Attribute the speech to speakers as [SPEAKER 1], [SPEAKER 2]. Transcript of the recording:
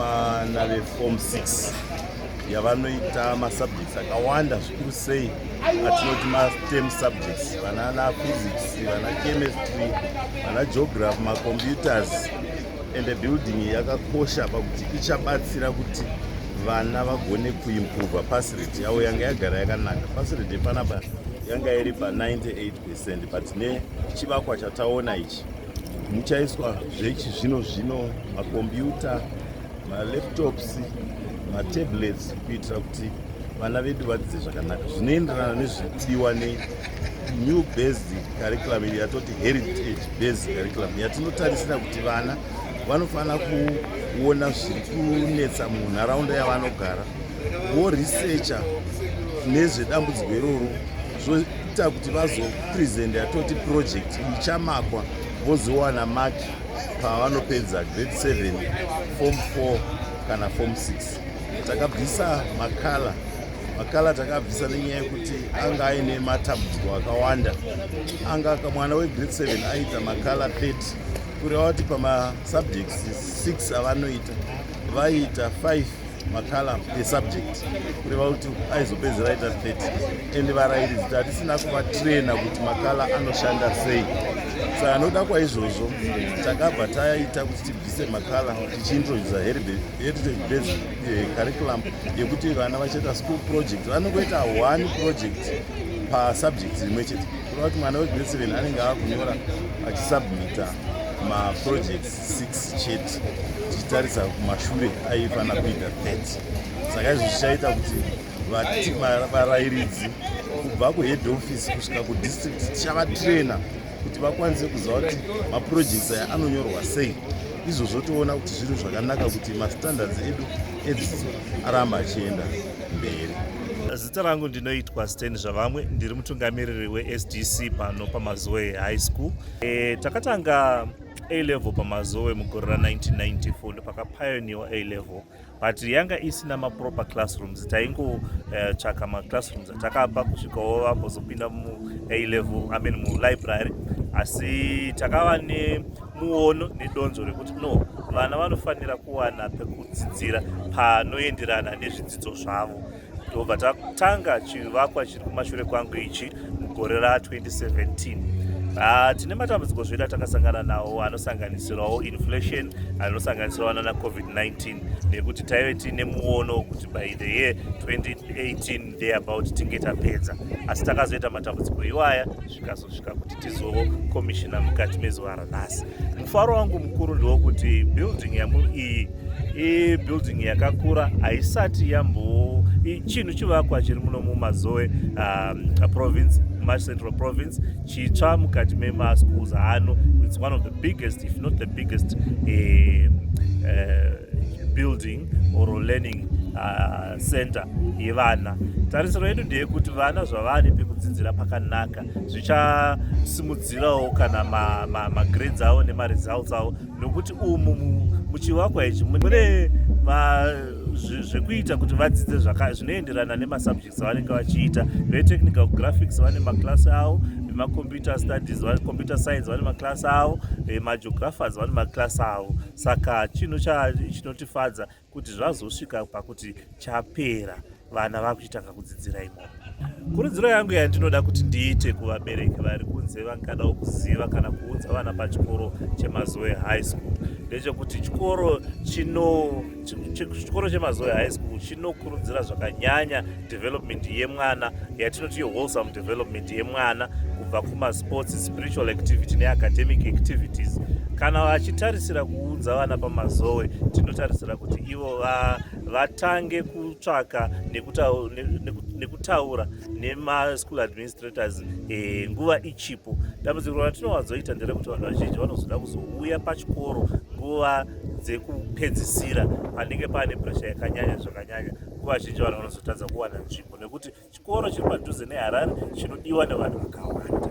[SPEAKER 1] Yevana veform 6 yavanoita masubjects akawanda, zvikuru sei atinoti maSTEM subjects, vana physics, vana chemistry, vana geography, macomputers. Ende building yakakosha pakuti ichabatsira kuti vana vagone kuimprova pass rate yavo yanga yagara yakanaka. Pass rate yepanapa yanga iri pa98%, but nechivakwa chataona ichi muchaiswa zvechizvino zvino, makombiyuta, malaptops, matablets, kuitira kuti vana vedu vadzidze zvakanaka zvinoenderana nezvikudiwa nenew based curriculum iri yatoti heritage based curriculum, yatinotarisira kuti vana vanofanira kuona zviri kunetsa munharaunda yavanogara, voresearcha nezvedambudziko iroro, zvoita kuti vazopresenta yatoti project ichamakwa, vozowana maki pavanopedza grade 7, form 4 kana form 6. Takabvisa macolour. Macolour takabvisa nenyaya yekuti anga aine matambudziko akawanda. Anga mwana wegrade 7 aita macolour 30, kureva kuti pamasubjects 6 avanoita vaiita 5 macolour esubject, kureva kuti aizopedzera aita 30. Ende varayiridzi tatisina kuvatraina kuti macolour anoshanda sei. Saka noda kwaizvozvo takabva taita kuti tibvise macolour, tichiintrodusa heritage based curriculum yekuti vana vachaita school project, vanongoita one project pasubject rimwe chete, kureva kuti mwana wegrade 7 anenge akunyora achisubmita maprojects 6 chete, tichitarisa kumashure aifanira kuita 30. Saka izvo zvichaita kuti varayiridzi kubva kuhead office kusvika kudistrict tichavatraina kuti vakwanise kuziva kuti maprojects aya anonyorwa sei. Izvozvo toona kuti zviri zvakanaka kuti mastandards edu edzidzo aramba achienda mberi.
[SPEAKER 2] Zita rangu ndinoitwa Stan Zvavamwe, ndiri mutungamiriri weSDC pano paMazoe High School. Takatanga A level paMazoe mugore ra1994, ndopakapioneerwa A level, but yanga isina maproper classrooms. Taingotsvaka maclassrooms atakapa kusvikawo vambozopinda mua level, I mean, mulibrary. Asi takava nemuono nedonzvo rekuti no, vana vanofanira kuwana pekudzidzira panoenderana nezvidzidzo zvavo. Ndobva tatanga chivakwa chiri kumashure kwangu ichi mugore ra2017. Tine matambudziko zvedu atakasangana nawo, anosanganisirawo inflation, anosanganisirawo nana COVID-19, nekuti taive tiine muono wekuti by the year 2018 thereabout tinge tapedza, asi takazoita matambudziko iwaya zvikazosvika kuti tizocommissiona mukati mezuva ranhasi. Mufaro wangu mukuru ndewokuti building yamu iyi ibuilding yakakura, haisati yambo chinhu chivakwa chiri muno muMazoe province, Mash Central Province, chitsva mukati memaschools ano. It's one of the biggest, if not the biggest, building or learning center yevana. Tarisiro yedu ndeyekuti vana zvavane pekudzidzira pakanaka, zvichasimudzirawo kana magrades avo nemaresults avo, nokuti umu muchivakwa ichi mune zvekuita kuti vadzidze zvinoenderana nemasubjects avanenge vachiita. Vetechnical graphics vane maklasi avo, vemacomputer studies, computer science vane maklasi avo, vemageographers vane maklasi avo. Saka chinhu chinotifadza kuti zvazosvika pakuti chapera, vana vakuchitanga kudzidzira imomo. Kurudziro yangu yandinoda kuti ndiite kuvabereki vari kunze vangadawo kuziva kana kuunza vana pachikoro cheMazoe High School ndechekuti chikoro cheMazoe High School chinokurudzira zvakanyanya development yemwana, yatinoti wholesome development yemwana, kubva kumasports, spiritual activity neacademic activities. Kana vachitarisira kuunza vana paMazoe, tinotarisira kuti ivo vatange kutsvaka nekutaura nemaschool administrators nguva ichipo. Dambudziko ratinowanzoita nderekuti vanhu vazhinji vanozoda kuzouya pachikoro nguva dzekupedzisira, panenge paane pressure yakanyanya zvakanyanya. Nguva zhinji vanhu vanozotadza kuwana nzvimbo nekuti chikoro chiri padhuze neHarare chinodiwa nevanhu vakawanda.